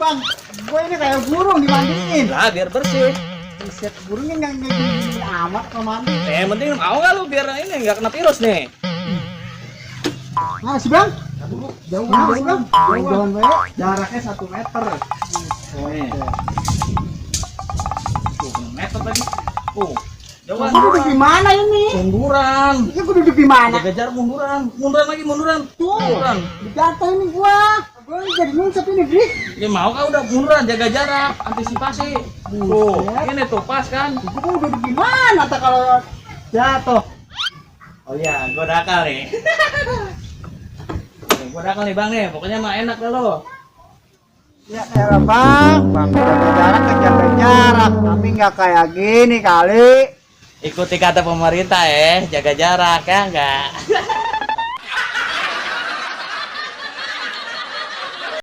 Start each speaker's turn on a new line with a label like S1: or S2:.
S1: Bang, gue ini kayak burung dimandiin.
S2: Lah biar bersih.
S1: Buset, burungnya nggak gini amat kalau mandi.
S2: Yang penting mau nggak lu biar ini nggak kena virus nih.
S1: Nah, sih Bang. Jauhan, jaraknya 1 meter.
S2: Nih. Tuh, meter tadi. Jauhan.
S1: Aku duduk di mana ini?
S2: Munduran.
S1: Ini aku duduk di mana?
S2: Jaga jarak munduran. Munduran lagi munduran. Munduran.
S1: Jatuh ini gua. Gua jadi nyungsep ini, Dri.
S2: Ya mau kah udah munduran jaga jarak, antisipasi. Tuh, ini tuh pas kan.
S1: Gua duduk di mana tak kalau jatuh?
S2: Oh iya, gua dakal nih. Gua dakal nih Bang nih, pokoknya mah enak dah lo.
S1: Ya elah Bang jaga jarak, tapi nggak kayak gini kali.
S2: Ikuti kata pemerintah jaga jarak ya enggak.